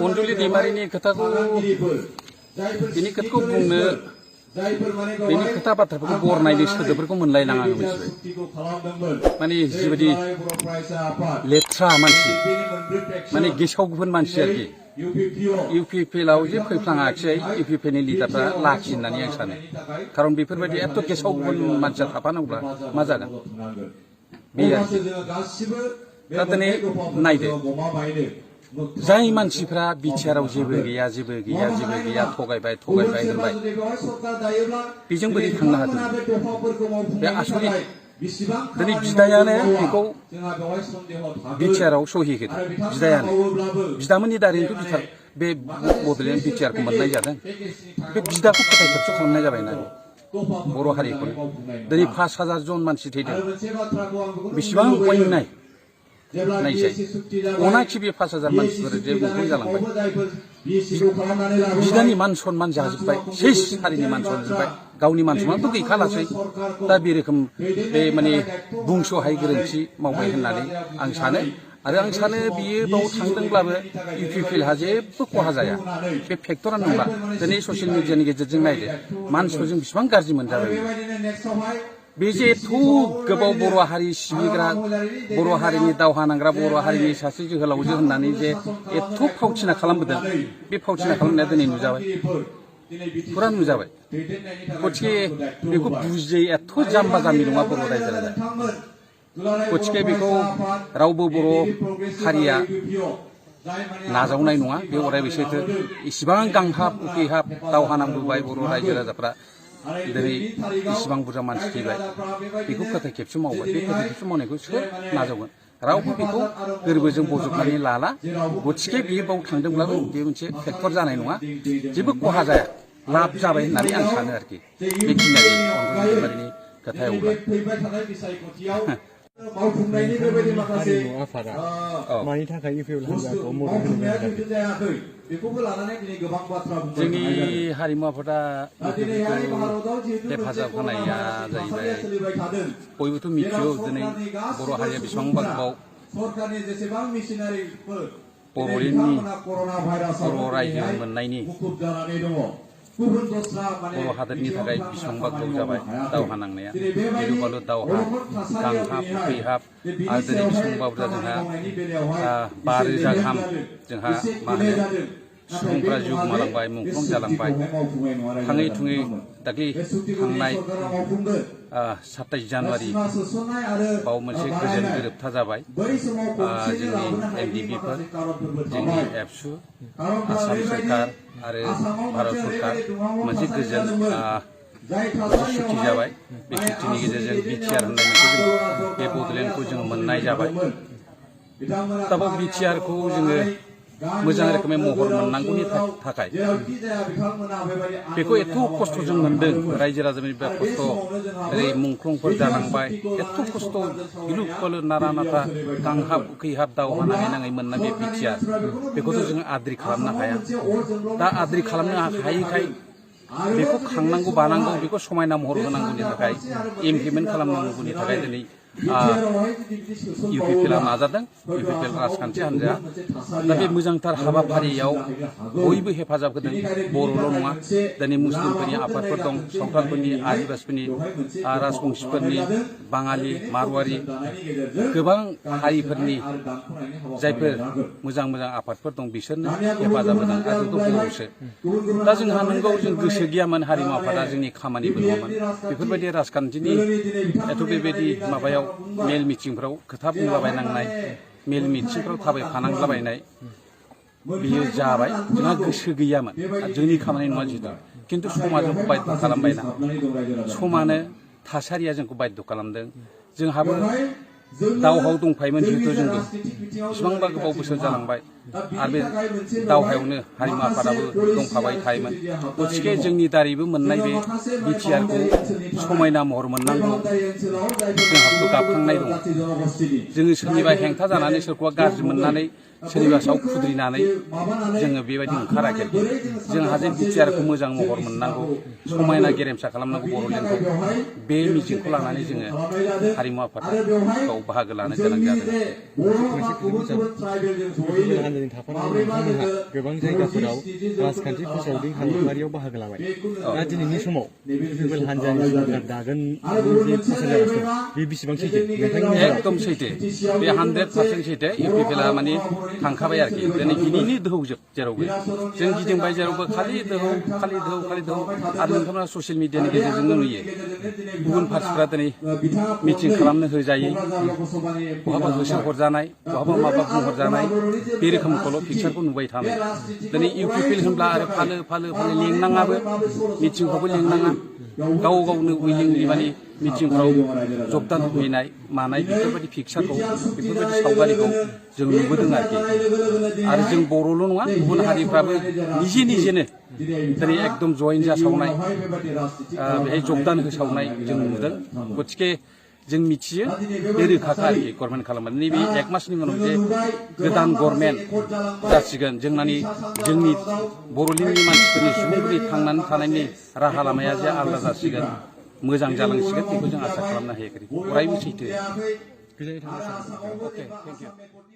अनजुलि दैमारिनि खोथाखौ बिनि खोथाखौ बुंनो बिनि खोथा बाथ्राफोरखौ बरनायनो सोदोबफोरखौ मोनलायलाङा आं मिथिबाय माने जिबायदि लेथ्रा मानसि माने गेसाव गुबुन मानसि आरोखि इउपिपिएलआव जे फैफ्लाङाखिसै इउपिपिएलनि लिडारफ्रा लाखि होननानै आं सानो खारन बेफोरबायदि एथ' गेसाव गुबुन मानसिया थाफानांगौब्ला मा जागोन बे आरोखि दा दिनै नायदो जाय मानसिफ्रा बिटिआरआव जेबो गैया थगायबाय होनबाय बेजों बोरै थांनो हादों बे आसरित दिनै बिदायानो बेखौ बिटिआरआव सहि होदों बिदायानो बिदामोननि दारैनोथ' बे बड'लेण्ड बिटिआरखौ मोननाय जादों बे बिदाखौ फोथायथाबसो खालामनाय जाबायना बर' हारिखौ दिनै 5,000 जन मानसि थैदों बेसेबां अननाय नायसै अनाखि बे 5,000 मानसिफोर जे मुंख्लं जालांबाय बिदानि मान सनमान जाजोब्बाय सेस हारिनि मान सनमान जोब्बाय गावनि मान सनमानथ' गैखालासै दा बे रोखोम बे माने बुंस'हायै गोरोन्थि मावबाय होननानै आं सानो आरो आं सानो बियो बाव थांदोंब्लाबो इउपिपिएलहा जेबो खहा जाया बे फेक्टरानो नंला दिनै ससियेल मिडियानि गेजेरजों नायदो मानसिफोरजों बेसेबां गाज्रि मोनजाबाय बे जे एथ' गोबाव बर' हारि सिबिग्रा बर' हारिनि दावहा नांग्रा बर' हारिनि सासे जोहोलावजो होननानै जे एथ' फावथिना खालामबोदों बे फावथिना खालामनाया दिनै नुजाबाय फुरा नुजाबाय गथिखे बेखौ बुजियै एथ' जाम्बा जाम्बि नङा बर' रायजो राजा गथिखे बेखौ रावबो बर' हारिया नाजावनाय नङा बे अरायबो सैथो इसिबां गांहाब उखैहाब दावहा नांबोबाय बर' रायजो राजाफ्रा दिनै इसिबां बुरजा मानसि थैबाय बेखौ खोथाय खेबसे मावबाय बे खोथाय खेबसे मावनायखौ सोर नाजावगोन रावबो बेखौ गोरबोजों बजबनानै लाला गथिखे बियो बाव थांदोंब्लाबो बे मोनसे फेक्टर जानाय नङा जेबो खहा जाया लाब जाबाय होननानै आं सानो आरोखि बेखिनियानो अनजुलि दैमारिनि खोथायावब्ला हारिमु आफादा मानि थाखाय इउपिपिएल हान्जाखौ मदद होनो हायाखै जोंनि हारिमु आफादा हेफाजाब होनाया जाहैबाय बयबोथ' मिथियो दिनै बर' हारिया बेसेबांबा गोबाव बर'लेण्डनि बर' रायजो मोननायनि बर' हादोरनि थाखाय बेसेबांबा गोबाव जाबाय दावहा नांनाया गिलु बालु दावहा गांहाब उखैहाब आरो दिनै बेसेबांबा बुरजा जोंहा 5,000 गाहाम जोंहा मा होनो सुबुंफ्रा जिउ गोमालांबाय मुंख्लं जालांबाय थाङै थुङै दाख्लै थांनाय 27 जानुवारि बाव मोनसे गोजोन गोरोबथा जाबाय जोंनि एनडिएफबिफोर जोंनि एबसु आसाम सरकार आरो भारत सरकार मोनसे गोजोन सुक्ति जाबाय बे सुक्तिनि गेजेरजों बिटिआर होननाय मोनसे बे बड'लेण्डखौ जों मोननाय जाबाय दा बाव बिटिआरखौ जोङो मोजां रोखोमै महर मोननांगौनि थाखाय बेखौ एथ' खस्थ' जों मोनदों रायजो राजानि बे खस्थ' ओरै मुंख्लंफोर जालांबाय एथ' खस्थ' गिलु बालु नारा नाथा गांहाब उखैहाब दावहा नाङै मोननाय बे बिटिआर बेखौथ' जोङो आद्रि खालामनो हाया दा आद्रि खालामनो हायैखाय बेखौ खांनांगौ बानांगौ बेखौ समायना महर होनांगौनि थाखाय इमप्लिमेन्ट खालामनांगौनि थाखाय दिनै इउपिपिएलआ नाजादों इउपिपिएल राजखान्थि हान्जाया दा बे मोजांथार हाबाफारियाव बयबो हेफाजाब होदों बर'ल' नङा दिनै मुस्लिमफोरनि आफादफोर दं सावथालफोरनि आदिबासिफोरनि राजबंसिफोरनि बाङालि मारवारि गोबां हारिफोरनि जायफोर मोजां आफादफोर दं बिसोरनो हेफाजाब होदों आरो बर'सो दा जोंहा नंगौ जों गोसो गैयामोन हारिमु आफादा जोंनि खामानिबो नङामोन बेफोरबायदि राजखान्थिनि एथ' बेबायदि माबायाव मेल मिटिंफ्राव खोथा बुंलाबायनांनाय मेल मिटिंफ्राव थाबायफानांलाबायनाय बियो जाबाय जोंहा गोसो गैयामोन जोंनि खामानि नङा जिहेतु खिन्थु समा जोंखौ बाध्य खालामबायना समानो थासारिया जोंखौ बाध्य खालामदों जोंहाबो दावहायाव दंफायोमोन जिहेतु जोंबो बेसेबांबा गोबाव बोसोर जालांबाय आरो बे दावहायावनो हारिमु आफादाबो दंफाबाय थायोमोन गथिखे जोंनि दारैबो मोननाय बे बिटिआरखौ समायना महर मोननांगौ जोंहाबो गाबखांनाय दं जोङो सोरनिबा हेंथा जानानै सोरखौबा गाज्रि मोननानै सोरनिबा सायाव खुद्रिनानै जोङो बेबायदि ओंखाराखै जोंहा जे बिटिआरखौ मोजां महर मोननांगौ समायना गेरेमसा खालामनांगौ बर'लेण्डखौ बे मिजिंखौ लानानै जोङो हारिमु आफादाव बाहागो लानो गोनां जादों हान्जानि थाफानानै नोंथांमोनहा गोबां जायगाफोराव राजखान्थि फोसावदिं हाबाफारियाव बाहागो लाबाय दा दिनैनि समाव इउपिपिएल हान्जानि सरकार दागोन जे फसंथान जागासिनो बे बेसेबां सैथो एकदम सैथो बे 100% सैथो इउपिपिएलआ माने थांखाबाय आरोखि दिनै गिनिनि दोहौजोब जेरावबो जों गिदिंबाय जेरावबो खालि दोहौ आरो नोंथांमोना ससियेल मिडियानि गेजेरजोंनो नुयो गुबुन पार्टिफ्रा दिनै मिटिं खालामनो होजायै बहाबा होसोहरजानाय बहाबा माबा बुंहरजानाय बे रोखोमखौल' पिक्सारखौ नुबाय थानाय दिनै इउपिपिएल होनब्ला आरो फालो लेंनाङाबो मिटिंखौबो लेंनाङा गाव गावनो उइलिंलि माने मिटिंफ्राव जबदान होफैनाय मानाय बेफोरबायदि पिक्सारखौ बेफोरबायदि सावगारिखौ जों नुबोदों आरोखि आरो जों बर'ल' नङा गुबुन हारिफ्राबो निजेनो दिनै एकदम जयेन जासावनाय बेहाय जबदान होसावनाय जों नुदों गथिखे जों मिथियो बे रोखाखा आरोखि गभर्नमेन्ट खालामबाय नैबे 1 मासनि उनाव जे गोदान गभर्नमेन्ट जासिगोन जोंनि बर'लेण्डनि मानसिफोरनि सुबुंफोरनि थांनानै थानायनि राहा लामाया जे आलादा जासिगोन मोजां जालांसिगोन बेखौ जों आसा खालामनो हायाखै अरायबो सैथो गोजोननाय थाबाय अके थेंक इउ